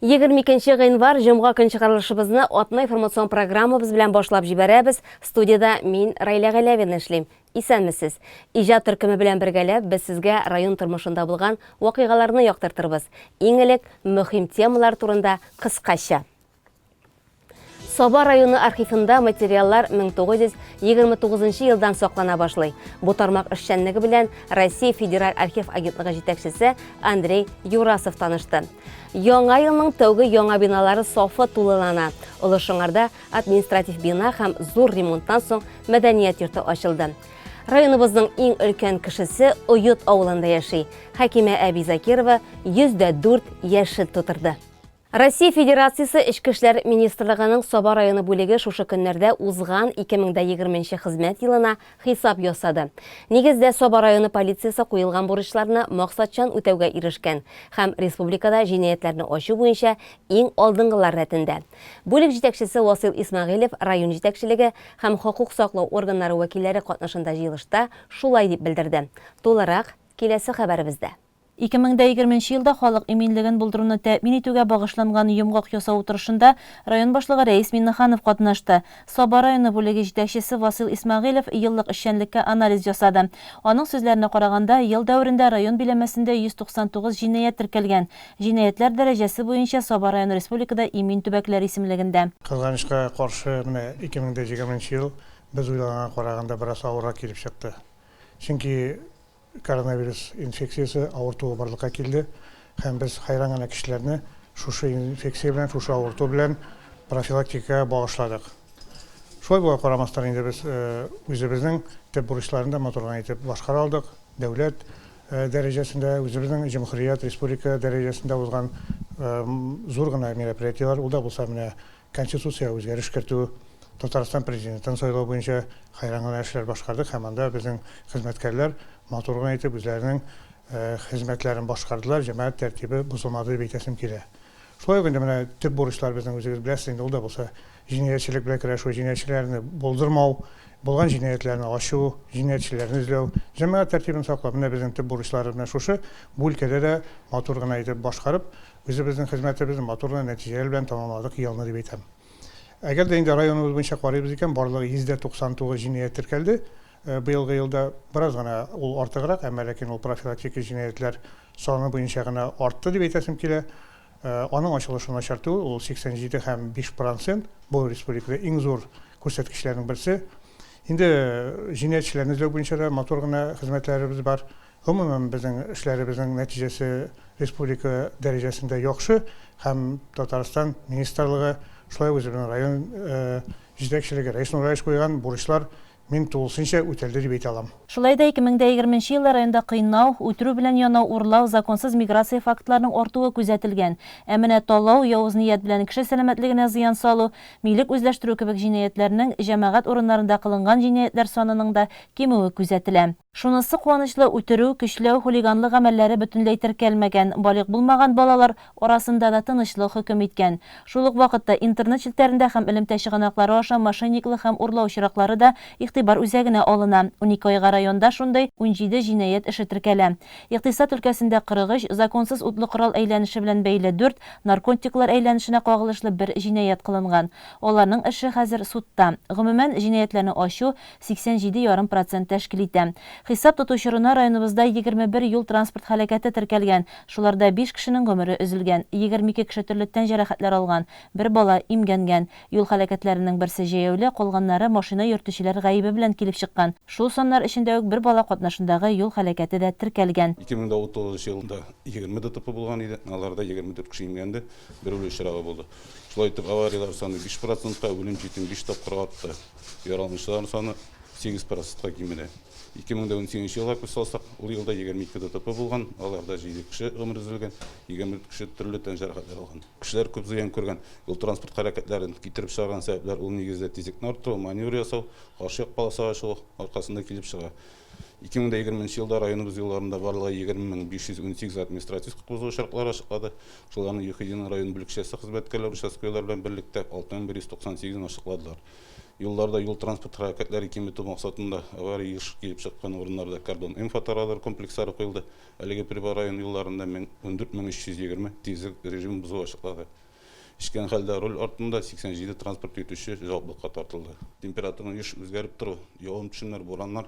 22 гыйнвар җомга көн чыгарылышыбызны атна информацион программабыз белән башлап җибәрәбез. Студиядә мин Раилә Галәвина эшлим. Исәнмесез. Иҗат төркеме белән бергәләп без сезгә район тормышында булган вакыйгаларны яктыртырбыз. Иң элек мөһим темалар турында кыскача. Саба районы архивында материаллар 1929 елдан саклана башлый. Бу тармак эшчәнлеге белән Россия Федераль архив агентлыгы җитәкчесе Андрей Юрасов танышты. Яңа елның тәүге яңа биналары сафы тулылана. Олы Шыңарда административ бина һәм зур ремонттан соң мәдәният йорты ачылды. Районыбызның иң өлкән кешесе Оет авылында яши. Хәкимә әби Закирова 104 яшен тутырды. Россия Федерациясе Эчке эшләр министрлыгының Саба районы бүлеге шушы көннәрдә узган 2020 нче хезмәт елына хисап ясады. Нигездә Саба районы полициясе куелган бурычларны максатчан үтәүгә ирешкән һәм республикада җинаятьләрне ачу буенча иң алдынгылар рәтендә. Бүлек җитәкчесе Васыйл Исмәгыйлев район җитәкчелеге һәм хокук саклау органнары вәкилләре катнашында җыелышта шулай дип белдерде. Тулырак, киләсе хәбәребездә. 2020 нче елда халык иминлеген булдыруны тәэмин итүгә багышланган йомгак ясау утырышында район башлыгы Рәис Миңнеханов катнашты. Саба районы бүлеге җитәкчесе Васил Исмәгыйлев еллык эшчәнлеккә анализ ясады. Аның сүзләренә караганда, ел дәверендә район биләмәсендә 199 җинаять теркәлгән. Җинаятьләр дәрәҗәсе буенча Саба районы республикада имин төбәкләр исемлегендә. Кызганычка каршы, менә 2020 нче ел без уйлаганга караганда бераз авыррак килеп чыкты. Чөнки Коронавирус инфекциясе авыртуы барлыкка килде һәм без хәйран гына кешеләрне шушы инфекция белән, шушы авырту белән профилактикага багышладык. Шулай булуга карамастан, инде без үзебезнең төп бурычларны да матур гына итеп башкара алдык. Дәүләт дәрәҗәсендә, үзебезнең җөмһүрият, республика дәрәҗәсендә узган зур гына мероприятиеләр, ул да булса менә Конституциягә үзгәреш кертү, Татарстан Президентын сайлау буенча хәйран гына эшләр башкардык һәм анда безнең хезмәткәрләр матур гына итеп үзләренең хезмәтләрен башкардылар, җәмәгать тәртибе бозылмады дип әйтәсем килә. Шулай ук инде менә төп бурычлар безнең, үзегез беләсез инде, ул да булса җинаятьчелек белән көрәшү, җинаятьчеләрне булдырмау, булган җинаятьләрне ачу, җинаятьчеләрне эзләү, җәмәгать тәртибен саклау. Менә безнең төп бурычларыбыз менә шушы. Бу өлкәдә дә матур гына итеп башкарып, Үзебезнең хезмәтебезне матур гына нәтиҗәләр белән тәмамладык елны дип әйтәм. Әгәр дә инде районыбыз буенча карыйбыз икән, барлыгы 199 җинаять теркәлде. Быелгы елда бераз гына ул артыграк, әмма ләкин ул профилактика җинаятьләр саны буенча гына артты дип әйтәсем килә. Аның ачылышы начар түгел, ул 87 һәм 5 процент, бу республикада иң зур күрсәткечләрнең берсе. Инде җинаятьчеләрне эзләү буенча да матур гына хезмәтләребез бар. Гомумән, безнең эшләребезнең нәтиҗәсе республика дәрәҗәсендә яхшы һәм Татарстан министрлыгы, шулай ук үзебезнең район җитәкчелеге, Рәис Нураевич куйган бурычлар мин тулысынча үтәлде дип әйтә алам. Шулай да 2020 нче елда районда кыйнау, үтерү белән янау, урлау, законсыз миграция фактларының артуы күзәтелгән. Ә менә талау, явыз ният белән кеше сәламәтлегенә зыян салу, милек үзләштерү кебек җинаятьләрнең, җәмәгать урыннарында кылынган җинаятьләр санының да кимүе күзәтелә. Шунысы куанычлы, үтерү, көчләү, хулиганлык гамәлләре бөтенләй теркәлмәгән, балигъ булмаган балалар арасында да тынычлык хөкем иткән. Шул ук вакытта интернет челтәрендә һәм элемтә чыганаклары аша мошенниклык һәм урлау очраклары да игътибар үзәгенә алына. 12 айга районда шундый 17 җинаять эше теркәлә. Икътисад өлкәсендә 43, законсыз утлы корал әйләнеше белән бәйле дүрт, наркотиклар әйләнешенә кагылышлы бер җинаять кылынган. Аларның эше хәзер судта. Гомумән, җинаятьләрне ачу, 87 ярым процент тәшкил итә. Хисап тоту чорына районыбызда 21 юл-транспорт һәлакәте теркәлгән, шуларда биш кешенең гомере өзелгән, 22 кеше төрле тән җәрәхәтләре алган, бер бала имгәнгән. Юл һәлакәтләренең берсе җәяүле, калганнары машина йөртүчеләр гаебе белән килеп чыккан. Шул саннар эчендә үк бер бала катнашындагы юл һәлакәте дә теркәлгән. 2019 елында 20 ДТП булган иде, аларда 24 кеше имгәнде, бер үлү очрагы булды. Шулай итеп, аварияләр саны 5 процентка, үлем-җитем биш тапкырга артты. Яраланучылар саны 8 процентка кимеде. 2018 елга күз салсак, ул елда 22 ДТП булган, аларда 7 кеше гомер өзелгән, 24 кеше төрле тән җәрәхәтләре алган. Кешеләр күп зыян күргән. Юл-транспорт хәрәкәтләрен китереп чыгарган сәбәпләр ул нигездә тизлекне арттыру, маневр ясау, каршы як полосага чыгу аркасында килеп чыга. 2020 нче елда районыбыз юлларында барлыгы 20 518 административ хокук бозу очраклары ачыклады. Шуларның ЮХИДИның район бүлекчәсе хезмәткәрләре участковыйлар белән берлектә 6198 ын ачыкладылар. Юлларда юл-транспорт хәрәкәтләре киметү максатында авария еш килеп чыккан урыннарда Кордон-М фоторадар комплекслары куелды. Әлеге прибор район юлларында 14320 тизлек режимын бозу ачыклады. Эчкән хәлдә руль артында 87 транспорт йөртүче җаваплылыкка тартылды. Температураның еш үзгәреп торуы, явым-төшемнәр, бураннар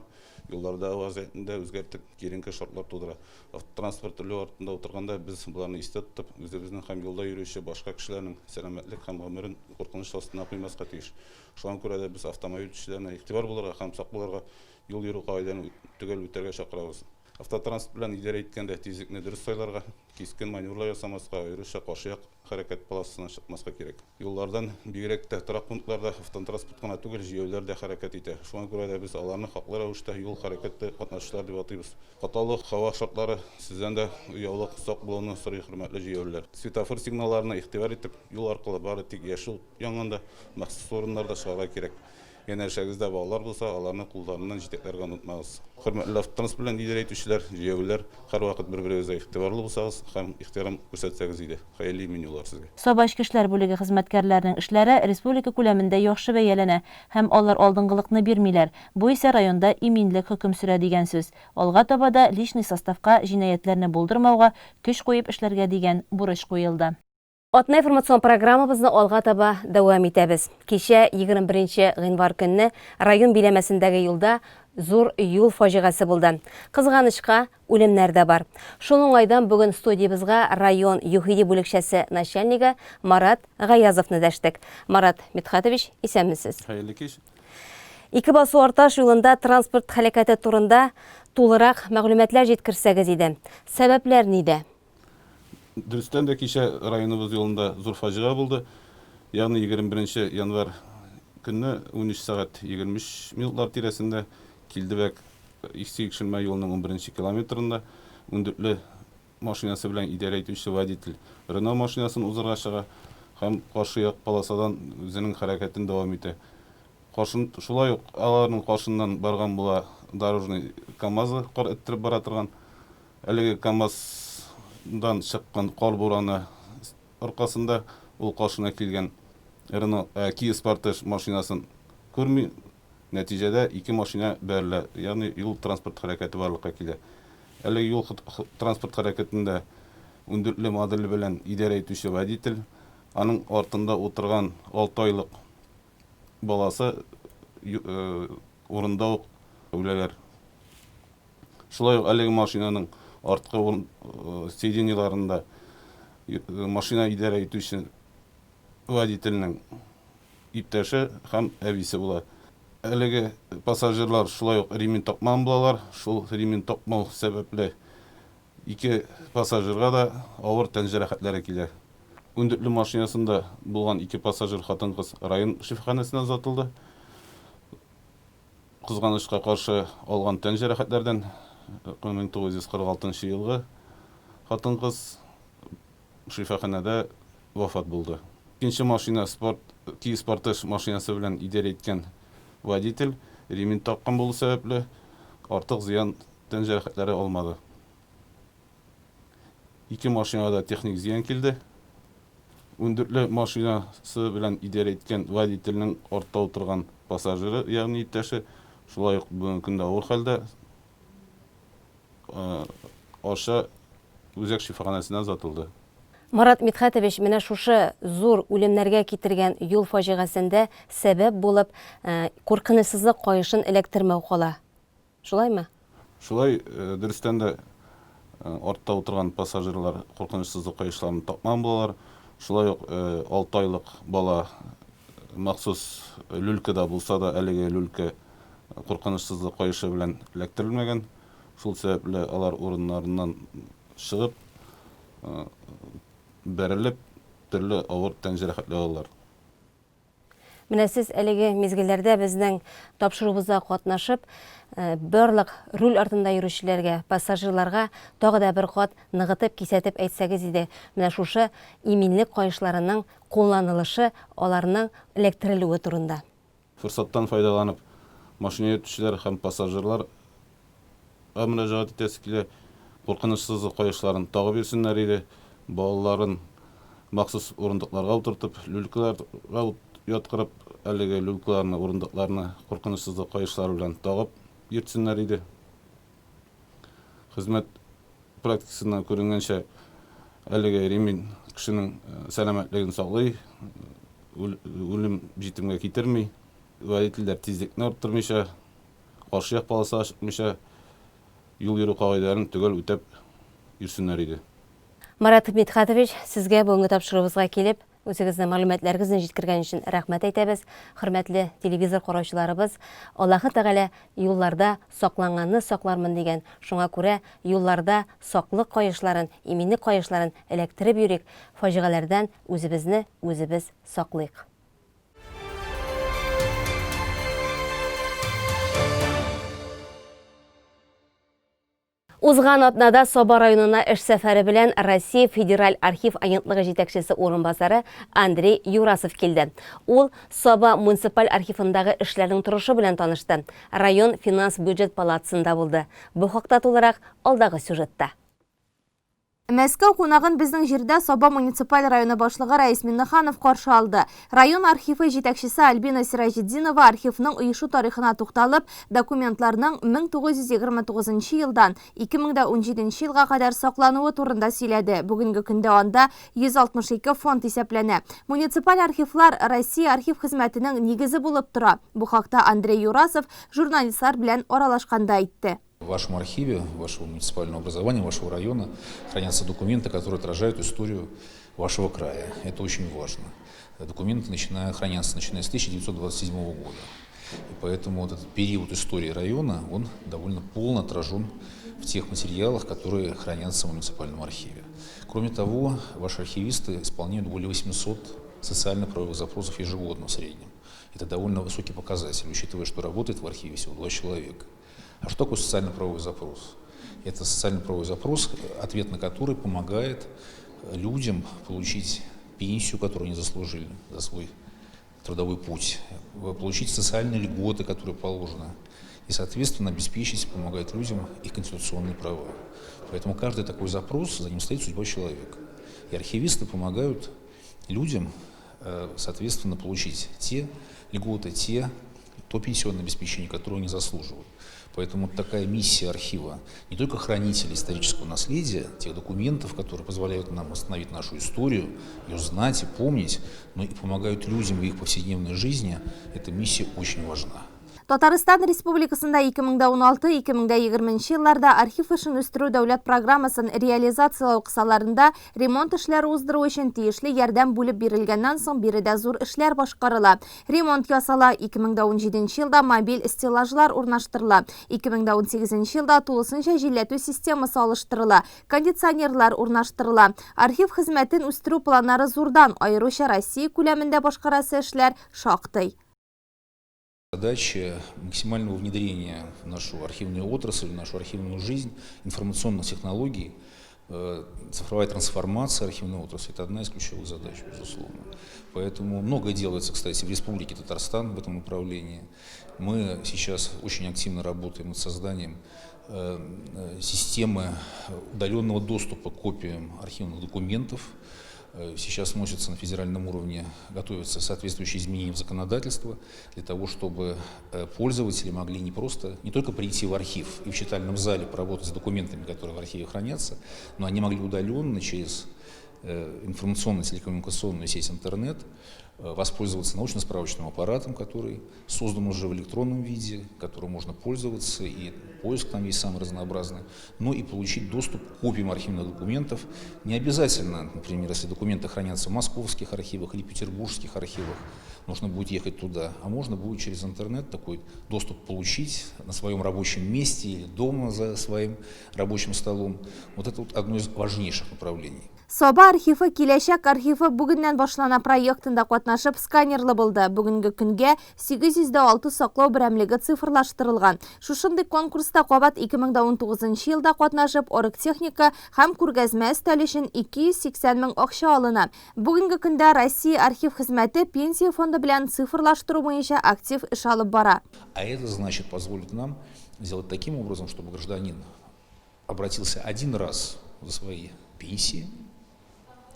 юллардагы вазгыятьне дә үзгәртеп, киеренке шартлар тудыра. Автотранспорт руле артында утырганда без боларны истә тотып, үзебезнең һәм юлда йөрүче башка кешеләрнең сәламәтлек һәм гомерен куркыныч астына куймаска тиеш. Шуңа күрә дә без автомобиль йөртүчеләрне игътибар булырга һәм сак булырга, юл йөрү кагыйдәләрен төгәл үтәргә чакырабыз. Автотранспорт белән идарә иткәндә тизлекне дөрес сайларга, кискен маневрлар ясамаска, аеруча каршы як хәрәкәт полосасына чыкмаска кирәк. Юллардан бигрәк тә торак пунктларда автотранспорт кына түгел, җәяүлеләр дә хәрәкәт итә. Шуңа күрә дә без аларны хаклы рәвештә юл хәрәкәте катнашучылар дип атыйбыз. Катлаулы һава шартлары сездән дә уяулык, сак булуны сорый, хөрмәтле җәяүлеләр. Светофор сигналларына игътибар итеп, юл аркылы бары тик яшел ут янганда, махсус урыннарда чыгарга кирәк. Янәшәгездә балалар булса, аларны кулларыннан җитәкләргә онытмагыз. Хөрмәтле автотранспорт белән идарә итүчеләр, җәяүлеләр, һәрвакыт бер-берегезгә игътибарлы булсагыз һәм ихтирам күрсәтсәгез иде. Хәерле имин юллар сезгә. Саба эчке эшләр бүлеге хезмәткәрләренең эшләре республика күләмендә яхшы бәяләнә һәм алар алдынгылыкны бирмиләр. Бу исә районда иминлек хөкем сөрә дигән сүз. Алга таба да личный составка җинаятьләрне булдырмауга көч куеп эшләргә дигән бурыч куелды. Атна информацион программабызны алга таба дәвам итәбез. Кичә 21 нче гыйнвар көнне район биләмәсендәге юлда зур юл фаҗигасе булды. Кызганычка, үлемнәр дә бар. Шул уңайдан бүген студиябезгә район ЮХИДИ бүлекчәсе начальнигы Марат Гаязовны дәштек. Марат Мидхәтович, исәнмесез. Хәерле кич. Икебасу-Арташ юлында транспорт һәлакәте турында тулырак мәгълүматлар җиткерсәгез иде. Сәбәпләр нидә? Дөрестән дә, кичә районыбыз юлында зур фаҗига булды. Ягъни 21 нче январь көнне 13 сәгать 23 минутлар тирәсендә Килдебәк Иске Икшермә юлының унберенче километрында ундүртле машинасы белән идарә итүче водитель Рено машинасын узырга чыга һәм каршы як полосадан үзенең хәрәкәтен дәвам итә. Каршын, шулай ук аларның каршыннан барган була дорожный КАМАЗы кар эттереп бара торган. Әлеге КАМАЗ дан чыккан кар бураны аркасында ул каршына килгән Рено, Kia Sportage машинасын күрми. Нәтиҗәдә ике машина бәрелә, ягъни юл-транспорт һәлакәте барлыкка килә. Әлеге юл-транспорт һәлакәтендә ундүртле модель белән идарә итүче водитель, аның артында утырган алты айлык баласы урында ук үләләр. Шулай ук әлеге машинаның арткы сиденьеларында машина идарә итүче водительнең иптәше һәм әбисе була. Әлеге пассажирлар шулай ук ремень такмаган булалар. Шул ремень такмау сәбәпле ике пассажирга да авыр тән җәрәхәтләре килә. Ундүртле машинасында булган ике пассажир хатын-кыз район шифаханәсенә озатылды. Кызганычка каршы, алган тән җәрәхәтләрдән 1946 нчы елгы хатын-кыз шифаханәдә вафат булды. Икенче машина спорт Kia Sportage машинасы белән идарә иткән водитель ремень таккан булу сәбәпле, артык зыян тән җәрәхәтләре алмады. Ике машинага да техник зыян килде. Ундүртле машинасы белән идарә иткән водительнең артта утырган пассажиры, ягъни иптәше, шулай ук бүгенге көндә авыр хәлдә, Арча үзәк шифаханәсенә озатылды. Марат Мидхәтович, менә шушы зур үлемнәргә китергән юл фаҗигасендә сәбәп булып куркынычсызлык каешын эләктермәү кала. Шулаймы? Шулай, дөрестән дә, артта утырган пассажирлар куркынычсызлык каешларын такмаган булалар. Шулай ук алты айлык бала махсус люлькада булса да, әлеге люлька куркынычсызлык каешы белән эләктерелмәгән. Шул сәбәпле алар урыннарыннан чыгып, бәрелеп, төрле авыр тән җәрәхәтләре алалар. Менә сез әлеге мизгелләрдә безнең тапшыруыбызда катнашып, барлык руль артында йөрүчеләргә, пассажирларга тагы да бер кат ныгытып, кисәтеп әйтсәгез иде, менә шушы иминлек каешларының кулланылышы, аларның эләктерелүе турында. Форсаттан файдаланып, машина йөртүчеләр һәм пассажирлар га мөрәҗәгать итәсе килә, куркынычсызлык каешларын тагып йөрсеннәр иде, балаларын махсус урындыкларга утыртып, люлькаларга яткырып, әлеге люлькаларны, урындыкларны куркынычсызлык каешлары белән тагып йөртсеннәр иде. Хезмәт практикасыннан күренгәнчә, әлеге ремень кешенең сәламәтлеген саклый, үлем-җитемгә китерми. Водительләр тизлекне арттырмыйча, каршы як полосага чыкмыйча, юл йөрү кагыйдәләрен төгәл үтәп йөрсеннәр иде. Марат Мидхәтович, сезгә бүгенге тапшыруыбызга килеп, үзегезнең мәгълүматларыгызны җиткергән өчен рәхмәт әйтәбез. Хөрмәтле телевизор караучыларыбыз, Аллаһы Тәгалә юлларда сакланганны саклармын дигән, шуңа күрә юлларда саклык каешларын, иминлек каешларын эләктереп йөрик, фаҗигаләрдән үзебезне үзебез саклыйк. Узган атнада Саба районына эш сәфәре белән Россия Федераль архив агентлыгы җитәкчесе урынбасары Андрей Юрасов килде. Ул Саба муниципаль архивындагы эшләрнең торышы белән танышты, район финанс-бюджет палатасында булды. Бу хакта тулырак алдагы сюжетта. Мәскәү кунагын безнең җирдә Саба муниципаль районы башлыгы Рәис Миннеханов каршы алды. Район архивы җитәкчесе Альбина Сираҗетдинова архивның оешу тарихына тукталып, документларның 1929 нчы елдан 2017 нче елга кадәр саклануы турында сөйләде. Бүгенге көндә анда 162 фонд исәпләнә. Муниципаль архивлар Россия архив хезмәтенең нигезе булып тора. Бу хакта Андрей Юрасов журналистлар белән аралашканда әйтте. В вашем архиве, вашего муниципального образования, вашего района хранятся документы, которые отражают историю вашего края. Это очень важно. Документы начиная, хранятся начиная с 1927 года. И поэтому вот этот период истории района, он довольно полно отражен в тех материалах, которые хранятся в муниципальном архиве. Кроме того, ваши архивисты исполняют более 800 социально-правовых запросов ежегодно в среднем. Это довольно высокий показатель, учитывая, что работает в архиве всего два человека. А что такое социально-правовой запрос? Это социально-правовой запрос, ответ на который помогает людям получить пенсию, которую они заслужили за свой трудовой путь, получить социальные льготы, которые положены, и, соответственно, обеспечить, помогает людям их конституционные права. Поэтому каждый такой запрос, за ним стоит судьба человека. И архивисты помогают людям, соответственно, получить те льготы, те, то пенсионное обеспечение, которое они заслуживают. Поэтому такая миссия архива не только хранитель исторического наследия, тех документов, которые позволяют нам восстановить нашу историю, ее знать и помнить, но и помогают людям в их повседневной жизни. Эта миссия очень важна. Татарстан Республикасында 2016-2020 елларда архив эшен үстерү дәүләт программасын реализацияләү кысаларында ремонт эшләре уздыру өчен тиешле ярдәм бүлеп бирелгәннән соң биредә зур эшләр башкарыла. Ремонт ясала, 2017 елда мобиль стеллажлар урнаштырыла, 2018 елда тулысынча җилләтү системасы алыштырыла, кондиционерлар урнаштырыла. Архив хезмәтен үстерү планнары зурдан, аеруча Россия күләмендә башкарасы эшләр шактый. Задача максимального внедрения в нашу архивную отрасль, в нашу архивную жизнь информационных технологий, цифровая трансформация архивной отрасли – это одна из ключевых задач, безусловно. Поэтому многое делается, кстати, в Республике Татарстан в этом направлении. Мы сейчас очень активно работаем над созданием системы удаленного доступа к копиям архивных документов. Сейчас вносятся на федеральном уровне, готовятся соответствующие изменения в законодательство для того, чтобы пользователи могли не просто, не только прийти в архив и в читальном зале поработать с документами, которые в архиве хранятся, но они могли удаленно через информационно-телекоммуникационную сеть интернет воспользоваться научно-справочным аппаратом, который создан уже в электронном виде, которым можно пользоваться, и поиск там есть самый разнообразный, но и получить доступ к копиям архивных документов. Не обязательно, например, если документы хранятся в московских архивах или петербургских архивах, нужно будет ехать туда, а можно будет через интернет такой доступ получить на своем рабочем месте или дома за своим рабочим столом. Вот это вот одно из важнейших направлений. Саба архивы Киләчәк архивы бүгеннән башлана проектында катнашып сканерлы булды. Бүгенге көнгә 806 саклау берәмлеге цифрлаштырылган. Шушындый конкурста кабат 2019 елда катнашып, оргтехника һәм күргәзмә өстәл өчен 280 мең акча алына. Бүгенге көндә Россия архив хезмәте пенсия фонды белән цифрлаштыру буенча актив эш алып бара. А это значит позволит нам сделать таким образом, чтобы гражданин обратился один раз за свои пенсии.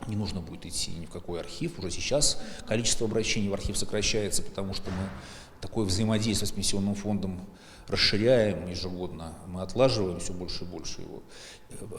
Не нужно будет идти ни в какой архив. Уже сейчас количество обращений в архив сокращается, потому что мы такое взаимодействие с пенсионным фондом расширяем ежегодно, мы отлаживаем все больше и больше его.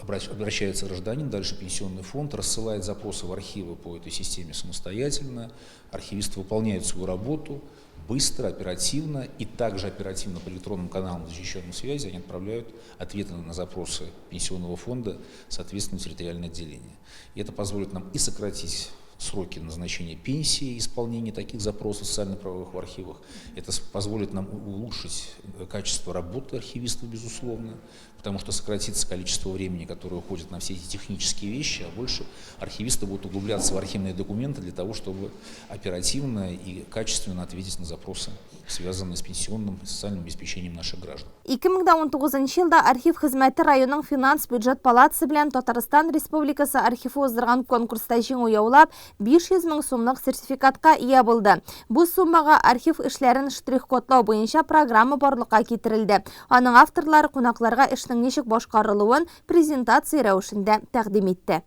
Обращается гражданин, дальше пенсионный фонд рассылает запросы в архивы по этой системе самостоятельно, архивисты выполняют свою работу быстро, оперативно и также оперативно по электронным каналам защищенной связи они отправляют ответы на запросы пенсионного фонда, соответственно, территориальное отделение. И это позволит нам и сократить сроки назначения пенсии, исполнения таких запросов социально-правовых в архивах. Это позволит нам улучшить качество работы архивистов, безусловно, потому что сократится количество времени, которое уходит на все эти технические вещи, а больше архивисты будут углубляться в архивные документы для того, чтобы оперативно и качественно ответить на запросы, связанные с пенсионным и социальным обеспечением наших граждан. 2019 елда архив хезмәте районның финанс-бюджет палатасы белән Татарстан Республикасы архивы уздырган конкурста җиңү яулап, 500 мең сумлык сертификатка ия булды. Бу суммага архив эшләрен штрих-кодлау буенча программа барлыкка китерелде. Аның авторлары кунакларга эшнең ничек башкарылуын презентация рәвешендә тәкъдим итте.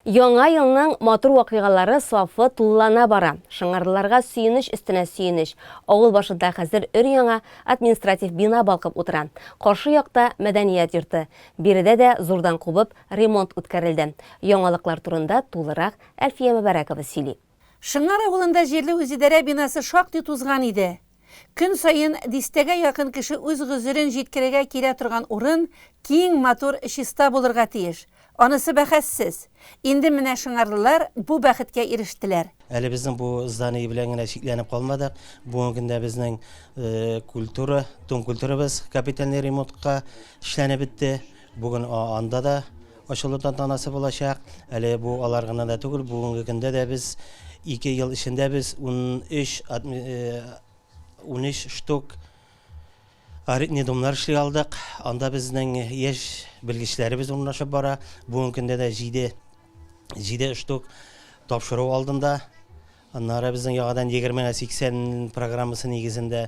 Яңа елның матур вакыйгалары сафы тулылана бара. Шыңарлыларга сөенеч өстенә сөенеч. Авыл башында хәзер өр-яңа административ бина балкып утыра. Каршы якта мәдәният йорты. Биредә дә зурдан кубып ремонт үткәрелде. Яңалыклар турында тулырак Әлфия Мөбарәкова сөйли. Шыңар авылында җирле үзидарә бинасы шактый тузган иде. Көн саен дистәгә якын кеше үз гозерен җиткерергә килә торган урын киң, матур, чиста булырга тиеш. Анысы бәхәссез. Инде менә шыңарлылар бу бәхеткә ирештеләр. Әле безнең бу здание белән генә чикләнеп калмадык. Бүгенге көндә безнең культура, дом культурабыз капитальный ремонтка эшләнеп бетте. Бүген анда да ачылу тантанасы булачак. Әле бу алар гына да түгел, бүгенге көндә дә без ике ел эчендә без 13 13 штук аритный домнар эшли алдык. Анда безнең яшь белгечләребез урнашып бара. Бүгенге көндә дә 7 7 штук тапшыру алдында. Аннары безнең яңадан 20 80 программасы нигезендә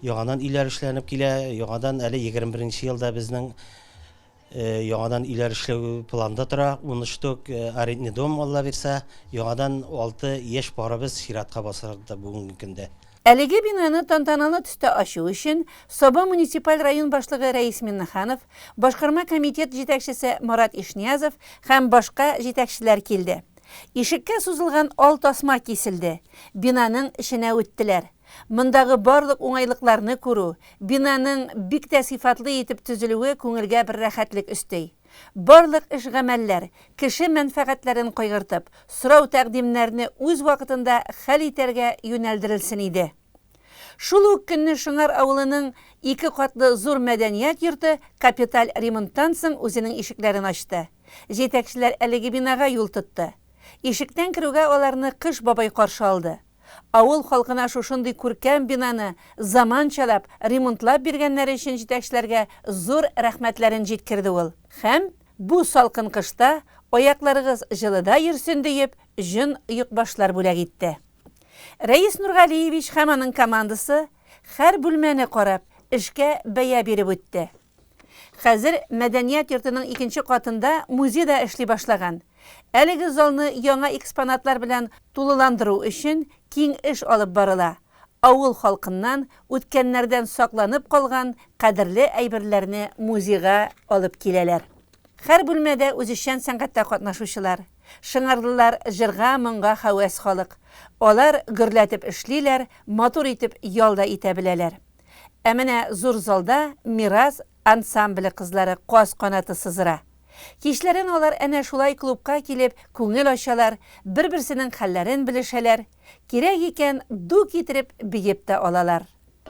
яңадан өйләр эшләнеп килә. Яңадан әле 21 елда безнең яңадан өйләр эшләү планда тора. 10 штук арендный дом, Алла бирсә, яңадан 6 яшь парыбыз чиратка басырды бүгенге көндә. Әлеге бинаны тантаналы төстә ачу өчен Саба муниципаль район башлыгы Рәис Миннеханов, башкарма комитет җитәкчесе Марат Ишниязов һәм башка җитәкчеләр килде. Ишеккә сузылган ал тасма киселде, бинаның эченә үттеләр. Мондагы барлык уңайлыкларны күрү, бинаның бик тә сыйфатлы итеп төзелүе күңелгә бер рәхәтлек өсти. Барлык эш-гамәлләр, кеше мәнфәгатьләрен кайгыртып, сорау-тәкъдимнәрне үз вакытында хәл итәргә юнәлдерелсен иде. Шул ук көнне Шыңар авылының ике катлы зур мәдәният йорты капиталь ремонттан соң үзенең ишекләрен ачты. Җитәкчеләр әлеге бинага юл тотты. Ишектән керүгә аларны Кыш бабай каршы алды. Авыл халкына шушындый күркәм бинаны заманчалап, ремонтлап биргәннәре өчен җитәкчеләргә зур рәхмәтләрен җиткерде ул. Һәм, бу салкын кышта аякларыгыз җылыда йөрсен диеп, җон оекбашлар бүләк итте. Рәис Нургалиевич һәм аның командасы һәр бүлмәне карап, эшкә бәя биреп үтте. Хәзер мәдәният йортының икенче катында музей да эшли башлаган. Әлеге залны яңа экспонатлар белән тулыландыру өчен киң эш алып барыла. Авыл халкыннан, үткәннәрдән сакланып калган кадерле әйберләрне музейга алып киләләр. Һәр бүлмәдә үзешчән сәнгатьтә катнашучылар. Шыңарлылар җырга-моңга һәвәс халык. Алар гөрләтеп эшлиләр, матур итеп ял да итә беләләр. Ә менә зур залда Мирас ансамбле кызлары каз канаты сызыра. Кичләрен алар әнә шулай клубка килеп күңел ачалар, бер-берсенең хәлләрен белешәләр, кирәк икән, ду китереп биеп тә алалар.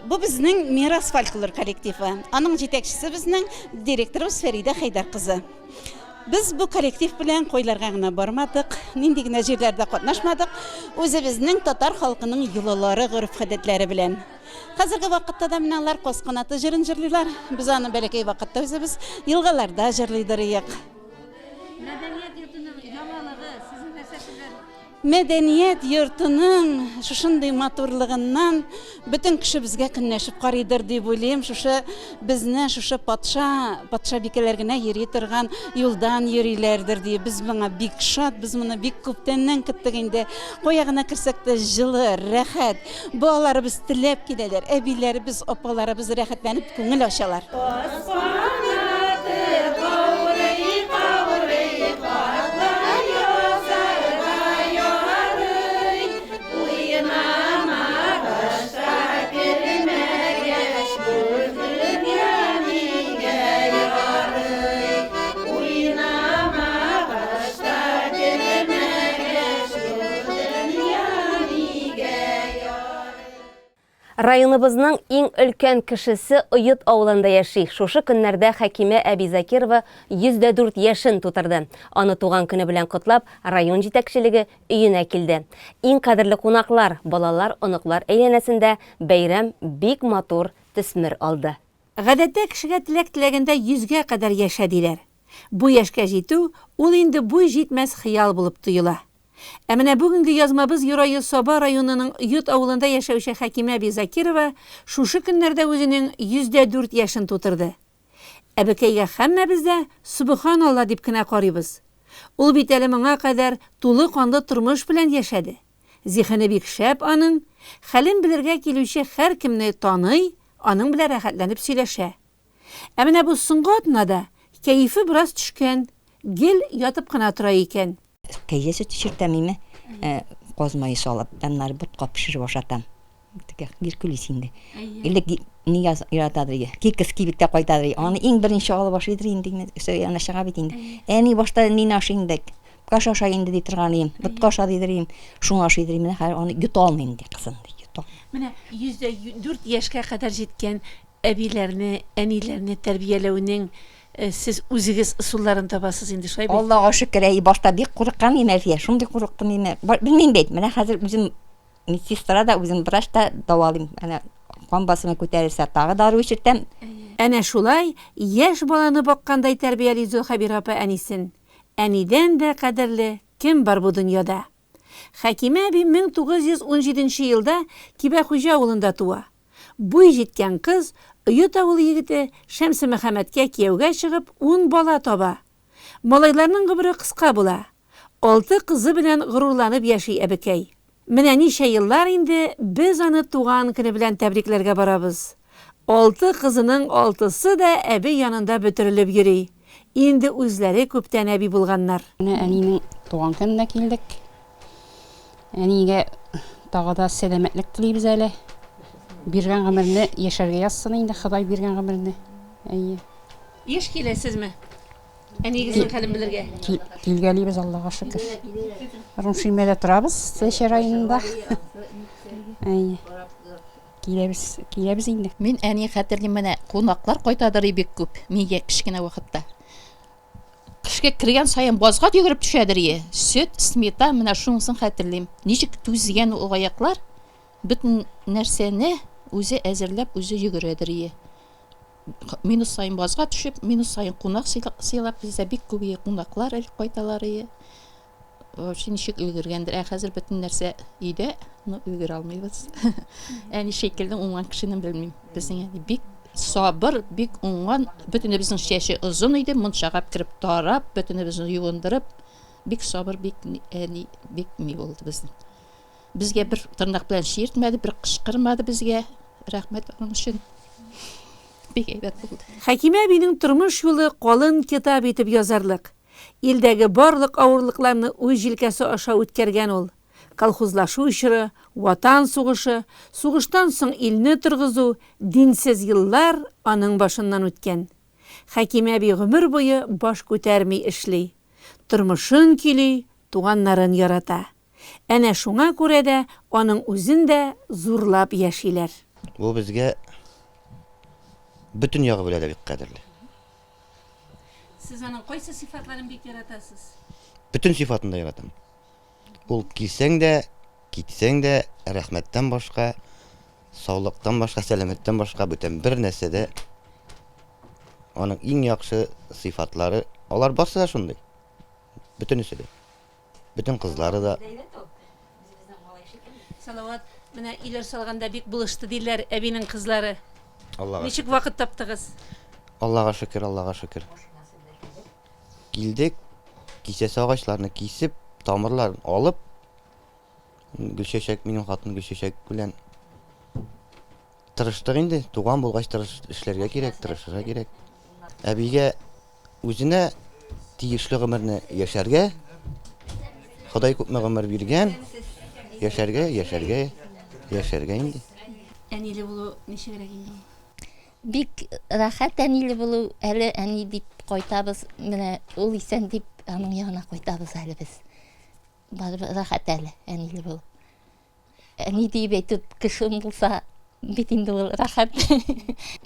Бу безнең Мирас фольклор коллективы. Аның җитәкчесе безнең директорыбыз Фәридә Хәйдәр кызы. Без бу коллектив белән кайларга гына бармадык, нинди генә җирләрдә катнашмадык, үзебезнең татар халкының йолалары, гореф-гадәтләре белән. Хәзерге вакытта да менә алар Каз канаты җырын җырлыйлар. Без аны бәләкәй вакытта үзебез елгаларда җырлыйдыр идек. Мәдәният йортының яңалыгы сезне нәрсәсе белән? Мәдәният йортының шушындый матурлыгыннан бөтен кеше безгә көнләшеп карыйдыр дип уйлыйм. Шушы безне шушы патша, патшабикәләр генә йөри торган юлдан йөриләрдер дип. Без моңа бик шат, без моны бик күптәннән көттек инде. Кая гына керсәк тә җылы, рәхәт. Балаларыбыз теләп киләләр, әбиләребез, апаларыбыз рәхәтләнеп күңел ачалар. Каз канаты каурый-каурый, хатлар язарга ярый. Уйнамагач та кермәгәч, бу дөнья нигә ярый? Уйнамагач та кермәгәч, бу дөнья нигә ярый? Районыбызның иң өлкән кешесе Оет авылында яши. Шушы көннәрдә Хәкимә әби Закирова 104 яшен тутырды. Аны туган көне белән котлап, район җитәкчелеге өенә килде. Иң кадерле кунаклар, балалар, оныклар әйләнәсендә бәйрәм бик матур төсмер алды. Гадәттә, кешегә теләк теләгәндә йөзгә кадәр яшә, диләр. Бу яшькә җитү, ул инде буй җитмәс хыял булып тоела. Ә менә бүгенге язмабыз герое Саба районының Йот авылында яшәүче Хәкимә әби Закирова шушы көннәрдә үзенең 104 яшен тутырды. Әбекәйгә һәммәбез дә Сөбеханалла дип кенә карыйбыз. Ул бит әле моңа кадәр тулы канлы тормыш белән яшәде. Зиһене бик шәп аның, хәлен белергә килүче һәркемне таный, аның белән рәхәтләнеп сөйләшә. Ә менә бу соңгы атнада кәефе бераз төшкән, гел ятып кына тора икән. Кәҗә сөте чиртәм име, каз мае салып, аннары ботка пешереп ашатам. Теге Геркулес инде. Элек ни яратадыр иде. Кекс кибеттә кайтадыр иде. Аны иң беренче алып ашыйдыр инде. Өстәл янына чыга бит инде. Әни башта нин ашый инде? Каша ашай инде ди торган идем. Ботка аша дидер идем. Шуны ашыйдыр идем. Менә хәзер аны йота алмыйм ди кызым ди. Йота. Менә 104 яшькә кадәр җиткән Әбиләрне, әниләрне тәрбияләүнең сез үзегез ысулларын табасыз инде, шулай бит? Аллага шөкер, әй, башта бик курыккан идем, Әлфия, шундый курыктым инде. Белмим бит, менә хәзер үзем медсестра да, үзем врач та дәвалыйм. Әнә кан басымы күтәрелсә, тагы дару эчертәм. Әнә шулай яшь баланы баккандай тәрбияли Зөлхәбирә апа әнисен. Әнидән дә кадерле кем бар бу дөньяда? Хәкимә әби 1917 нче елда Кибәхуҗа авылында туа. Буй җиткән кыз Оет авылы егете Шәмсемөхәммәткә кияүгә чыгып, ун бала таба. Малайларның гомере кыска була. Алты кызы белән горурланып яши әбекәй. Менә ничә еллар инде без аны туган көне белән тәбрикләргә барабыз. Алты кызының алтысы да әби янында бөтерелеп йөри. Инде үзләре күптән әби булганнар. Менә әнинең туган көненә килдек. Әнигә тагы да сәламәтлек телибез әле. Биргән гомерне яшәргә язсын инде, Ходай биргән гомерне. Әйе. Еш киләсезме? Әниегезнең хәлен белергә. Килгәлибез, Аллага шөкер. Румшимәдә торабыз, Теләче районында. Әйе. Киләбез, киләбез инде. Мин әни хәтерлим, менә кунаклар кайтадыр и бик күп, мин кечкенә вакытта. Кешкә кергән саен базга йөгереп төшәдер ие. Сөт, сметан, менә шунысын хәтерлим. Ничек түзгән ул аяклар, бөтен нәрсәне үзе әзерләп, үзе йөгерәдер ие. Минут саен базга төшеп, минут саен кунак сыйлап, бездә бик күп ие кунаклар элек кайталар ие. Вообще ничек өлгергәндер. Ә хәзер бөтен нәрсә өйдә, но өлгерә алмыйбыз. Әни шикелле уңган кешене белмим. Безнең әни бик сабыр, бик уңган. Бөтенебезнең чәче озын иде, мунчага кереп тарап, бөтенебезне юындырып, бик сабыр, бик әни, бик ни булды безнең. Безгә бер тырнак белән чиертмәде, бер кычкырмады безгә. Рәхмәт аның өчен. Бик әйбәт булды. Хәкимә әбинең тормыш юлы калын китап итеп язарлык. Илдәге барлык авырлыкларны үз җилкәсе аша үткәргән ул. Колхозлашу чоры, Ватан сугышы, сугыштан соң илне торгызу, динсез еллар аның башыннан үткән. Хәкимә әби гомер буе баш күтәрми эшли. Тормышын көйли, туганнарын ярата. Әнә шуңа күрә дә аның үзен дә зурлап яшиләр. Бу безгә бөтен ягы белән дә бик кадерле. Сез аның кайсы сыйфатларын бик яратасыз? Бөтен сыйфатын да яратам. Ул килсәң дә, китсәң дә, рәхмәттән башка, саулыктан башка, сәламәттән башка бүтән бер нәрсә дә аның иң яхшы сыйфатлары, алар барсы да шундый. Бөтенесе дә. Бөтен кызлары да. Салават, менә өйләр салганда бик булышты диләр әбинең кызлары. Аллага Ничек вакыт таптыгыз? Аллага шөкер, Аллага шөкер. Килдек, кисәсе агачларны кисеп, тамырларын алып, Гөлчәчәк, минем хатын Гөлчәчәк белән тырыштык инде. Туган булгач тырыш эшләргә кирәк, тырышырга кирәк. Әбигә үзенә тиешле гомерне яшәргә, Ходай күпме гомер биргән, яшәргә, яшәргә, яшәргә инде. Әниле булу ничегрәк инде ул? Бик рәхәт әниле булу, әле әни дип кайтабыз, менә ул исән дип аның янына кайтабыз әле без. Барыбер рәхәт әле әниле булу. Әни диеп әйтеп кешем булса, бит инде ул рәхәт.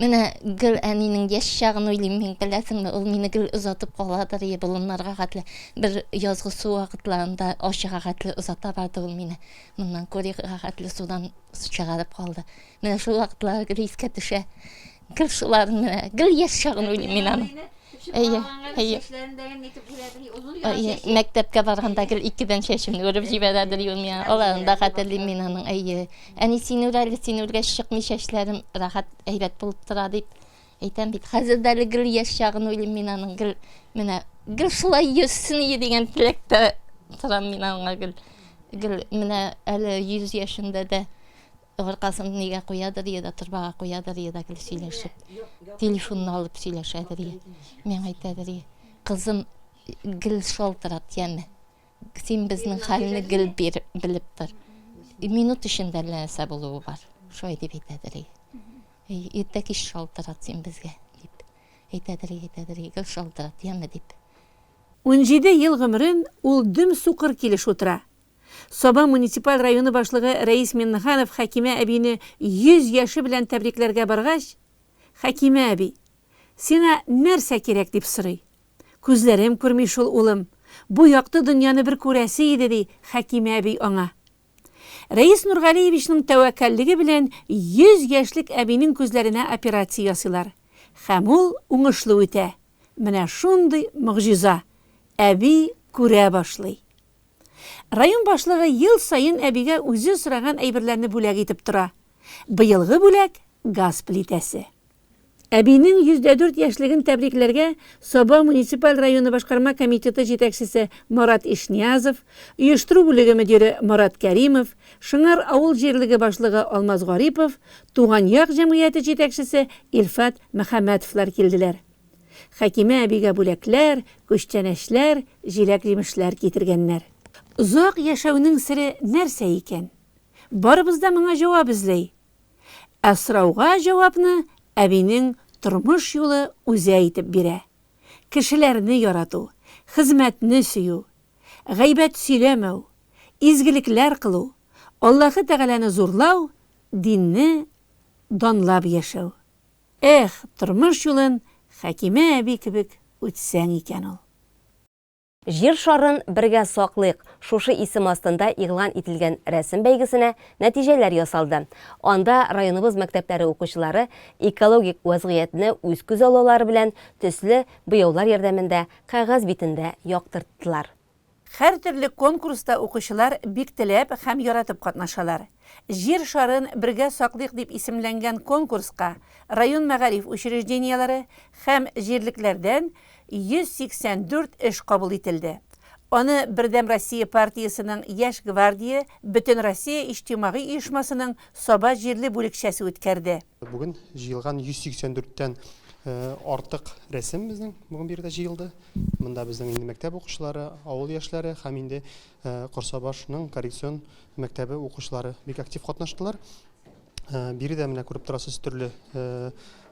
Менә гел әнинең яшь чагын уйлыйм мин, беләсеңме, ул мине гел озатып каладыр ие болыннарга хәтле. Бер язгы су вакытларында Ачыга хәтле озата барды ул мине. Моннан Корига хәтле судан чыгарып калды. Менә шул вакытлар гел искә төшә. Гел шуларын менә, гел яшь чагын уйлыйм мин аның. Әйе, әйе. Әйе, мәктәпкә барганда гел икедән чәчемне үреп җибәрәдер юл миңа. Аларын да хәтерлим мин аның. Әйе. Әни, син үр әле, син үргәч чыкмый чәчләрем, рәхәт, әйбәт булып тора дип әйтәм бит. Хәзер дә әле гел яшь чагын уйлыйм мин аның, гел менә гел шулай йөрсен иде дигән теләктә торам мин аңа гел. Гел менә әле 100 яшендә дә Аркасын нигә куядыр я да торбага куядыр я да гел сөйләшеп. Телефонны алып сөйләшәдер я. Миңа әйтәдер я. Кызым гел шалтырат яме. Син безнең хәлне гел бир, белеп тор. Минут эчендә әллә нәрсә булуы бар. Шулай дип әйтәдер я. Иртә кич шалтырат син безгә дип. Әйтәдер я, әйтәдер я, гел шалтырат яме дип. 17 ел гомерен ул дөм сукыр килеш утыра. Саба муниципаль районы башлыгы Рәис Миннеханов Хәкимә әбине 100 яше белән тәбрикләргә баргач, Хәкимә әби, сиңа нәрсә кирәк, дип сорый. Күзләрем күрми шул, улым. Бу якты дөньяны бер күрәсе иде, ди Хәкимә әби аңа. Рәис Нургалиевичның тәвәккәллеге белән 100 яшьлек әбинең күзләренә операция ясыйлар. Һәм ул уңышлы үтә. Менә шундый могҗиза! Әби күрә башлый. Район башлыгы ел саен әбигә үзе сораган әйберләрне бүләк итеп тора. Быелгы бүләк, газ плитәсе. Әбинең 104 яшьлеген тәбрикләргә Саба муниципаль районы башкарма комитеты җитәкчесе Марат Ишниязов, оештыру бүлеге мөдире Марат Кәримов, Шыңар авыл җирлеге башлыгы Алмаз Гарипов, Туган як җәмгыяте җитәкчесе Илфат Мөхәммәтовлар килделәр. Хәкимә әбигә бүләкләр, күчтәнәчләр, җиләк-җимешләр китергәннәр. Озак яшәүнең сере нәрсә икән? Барыбыз да моңа җавап эзли. Ә сорауга җавапны әбинең тормыш юлы үзе әйтеп бирә. Кешеләрне ярату, хезмәтне сөю, гайбәт сөйләмәү, изгелекләр кылу, Аллаһы Тәгаләне зурлау, динне данлап яшәү. Эх, тормыш юлын Хәкимә әби кебек үтсәң икән ул. Җир шарын бергә саклыйк! Шушы исем астында игълан ителгән рәсем бәйгесенә нәтиҗәләр ясалды. Анда районыбыз мәктәпләре укучылары экологик вәзгыятьне үз күзаллаулары белән төсле буяулар ярдәмендә кәгазь битендә яктырттылар. Һәртөрле конкурста укучылар бик теләп һәм яратып катнашалар. Җир шарын бергә саклыйк дип исемләнгән конкурска район мәгариф учреждениеләре һәм җирлекләрдән 184 эш кабул ителде. Аны Бердәм Россия партиясенең Яшь гвардия Бөтенроссия иҗтимагый оешмасының Саба җирле бүлекчәсе үткәрде. Бүген җыелган 184 тән артык рәсем безнең бүген биредә җыелды. Монда безнең инде мәктәп укучылары, авыл яшьләре һәм инде Корсабашның коррекцион мәктәбе укучылары бик актив катнаштылар. Биредә менә күреп торасыз төрле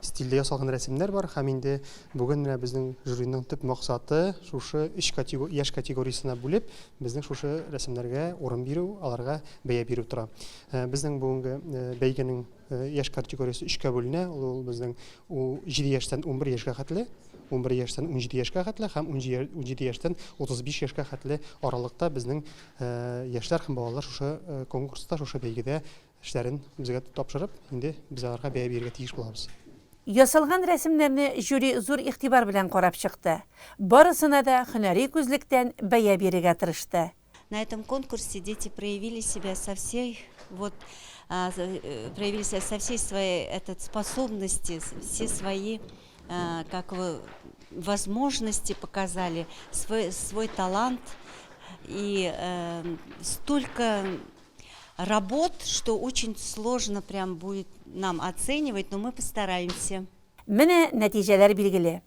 стильдә ясалган рәсемнәр бар һәм инде бүген менә безнең жюриның төп максаты шушы өч яшь категориясенә бүлеп, безнең шушы рәсемнәргә урын бирү, аларга бәя бирү тора. Безнең бүгенге бәйгенең Яшь категориясе өчкә бүленә. Ул безнең 7 яшьтән 11 яшькә хәтле, 11 яшьтән 17 яшькә хәтле һәм 17 яшьтән 35 яшькә хәтле аралыкта безнең яшьләр һәм балалар шушы конкурста, шушы бәйгедә эшләрен безгә тапшырып, инде без аларга бәя бирергә тиеш булабыз. Ясалган рәсемнәрне жюри зур игътибар белән карап чыкты. Барысына да һөнәри күзлектән бәя бирергә тырышты. На этом конкурсе дети проявили себя со всей вот а, э, проявили себя со всей своей этот, способности, все свои а, как вы, возможности показали, свой, свой талант. И э, столько работ, что очень сложно прям будет нам оценивать, но мы постараемся. Менә нәтиҗәләр билгеле.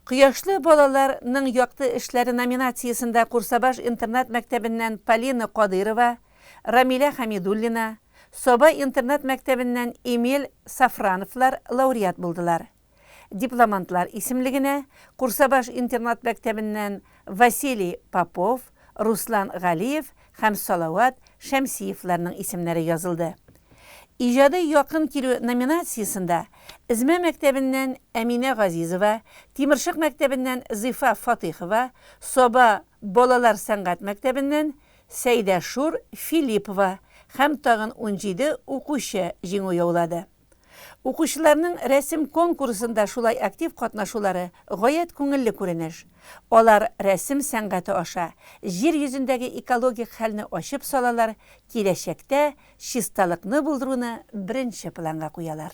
Кояшлы балалар ның якты эшләре номинациясендә Курсабаш интернат-мәктәбеннән Полина Кадыйрова, Рамилә Хәмидуллина, Саба интернат-мәктәбеннән Эмиль Сафрановлар лауреат булдылар. Дипломантлар исемлегенә Курсабаш интернат-мәктәбеннән Василий Попов, Руслан Галиев һәм Салават Шәмсиевларның исемнәре язылды. Иҗади якын килү номинациясендә Эзмә мәктәбеннән Әминә Газизова, Тимершык мәктәбеннән Зифа Фатыйхова, Саба балалар сәнгать мәктәбеннән Сәйдәшур Филиппова һәм тагын 17 укучы җиңү яулады. Укучыларның рәсем конкурсында шулай актив катнашулары гаять күңелле күренеш. Алар рәсем сәнгате аша җир йөзендәге экологик хәлне ачып салалар, киләчәктә чисталыкны булдыруны беренче планга куялар.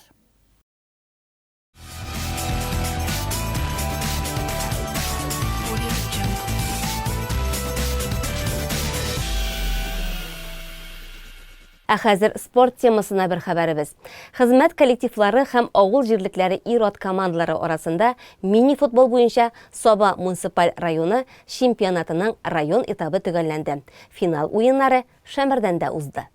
Ә хәзер спорт темасына бер хәбәребез. Хезмәт коллективлары һәм авыл җирлекләре ир-ат командалары арасында мини-футбол буенча Саба муниципаль районы чемпионатының район этабы төгәлләнде. Финал уеннары Шәмәрдәндә узды.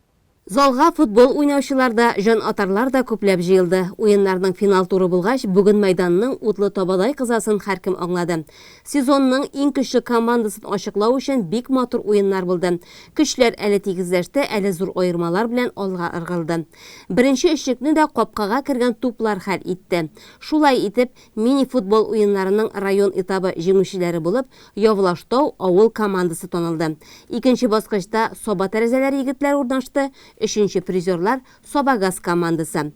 Залга футбол уйнаучылар да, җанатарлар да күпләп җыелды. Уеннарның финал туры булгач, бүген мәйданның утлы табадай кызасын һәркем аңлады. Сезонның иң көчле командасын ачыклау өчен бик матур уеннар булды. Көчләр әле тигезләште, әле зур аермалар белән алга ыргылды. Беренче өчлекне дә капкага кергән туплар хәл итте. Шулай итеп, мини-футбол уеннарының район этабы җиңүчеләре булып Явлаштау авыл командасы танылды. Икенче баскычта Саба тәрәзәләре егетләре урнашты, өченче призерлар, Сабагаз командасы.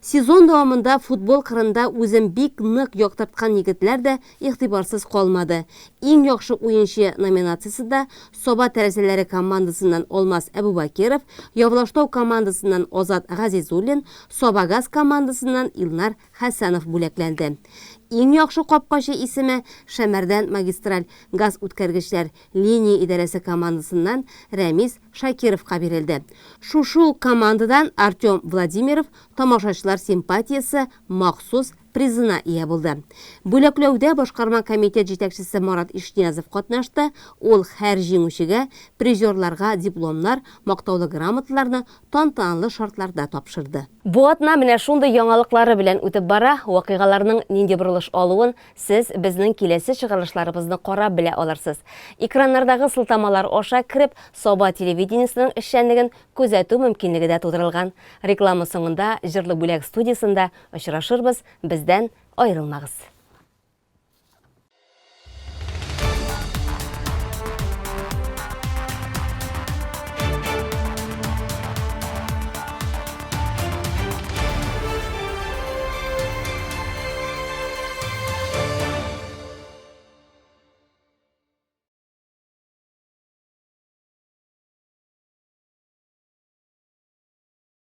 Сезон дәвамында футбол кырында үзен бик нык яктырткан егетләр дә игътибарсыз калмады. Иң яхшы уенчы номинациясендә Саба тәрәзәләре командасыннан Алмаз Әбүбакиров, Явлаштау командасыннан Азат Газизуллин, Сабагаз командасыннан Илнар Хәсәнов бүләкләнде. Иң яхшы капкачы исеме Шәмәрдән магистраль газ үткәргечләр линия идарәсе командасыннан Рәмис Шакировка бирелде. Шушы ук командадан Артем Владимиров тамашачылар симпатиясе махсус призына ия булды. Бүләкләүдә башкарма комитет җитәкчесе Марат Ишниязов катнашты, ул һәр җиңүчегә, призерларга дипломнар, мактаулы грамоталарны тантаналы шартларда тапшырды. Бу атна менә шундый яңалыклары белән үтеп бара, вакыйгаларның нинди борылыш алуын сез безнең киләсе чыгарылышларыбызны карап белә алырсыз. Экраннардагы сылтамалар аша кереп, Саба телевидениесенең эшчәнлеген күзәтү мөмкинлеге дә тудырылган. Реклама соңында Җырлы бүләк студиясендә очрашырбыз, бездән аерылмагыз.